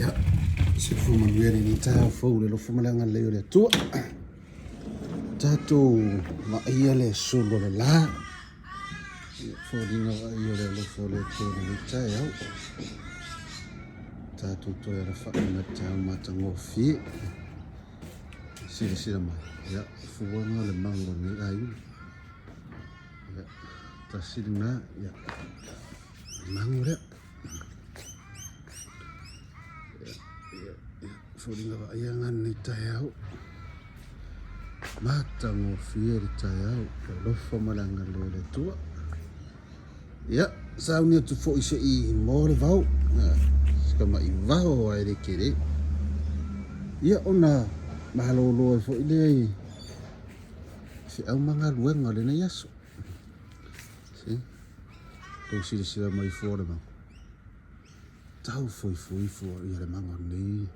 Ia, soifua manuia lenei taeao fou i le alofa ma le agalelei o le Atua. Tatou vaaia le sulu o le la. Ia, foliga vaaia o le alofa o le Atua i lenei taeao. Tatou toe alafai mai le taeao matagofie. Silasila mai, ia, fuaga o le mago o lenei aiga. Ia, tasi lena, ia, mago lea. Foliga vaaia lena lenei taeao. Matagofie le taeao, le alofa ma le agalelei o le Atua. Ia, sauni atu foi se i moa le vao. Se tamai vao lava e le tele. Ia, ona malolo ai foi lea i feau ma galuega o lenei aso. See? Tou silasila mai fua o le mago. Tau fuifui fua ia le mago nei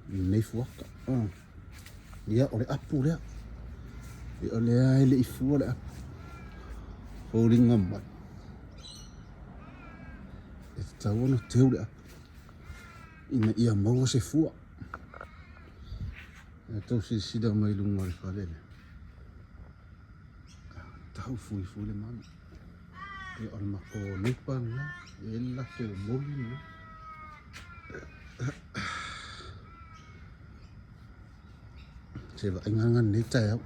nei fuata. Oh. Ia o le apu lea. Ia o lea e le i fua le apu. Foliga mai. E tatau ona teu le apu ina ia maua se fua. Ia tou silasila mai luga o le fale lea. Tau fuifui le manu. Ia o le matou neighbour lena, e i ai le latou moli lena. Se vaaiga lena i lenei taeao.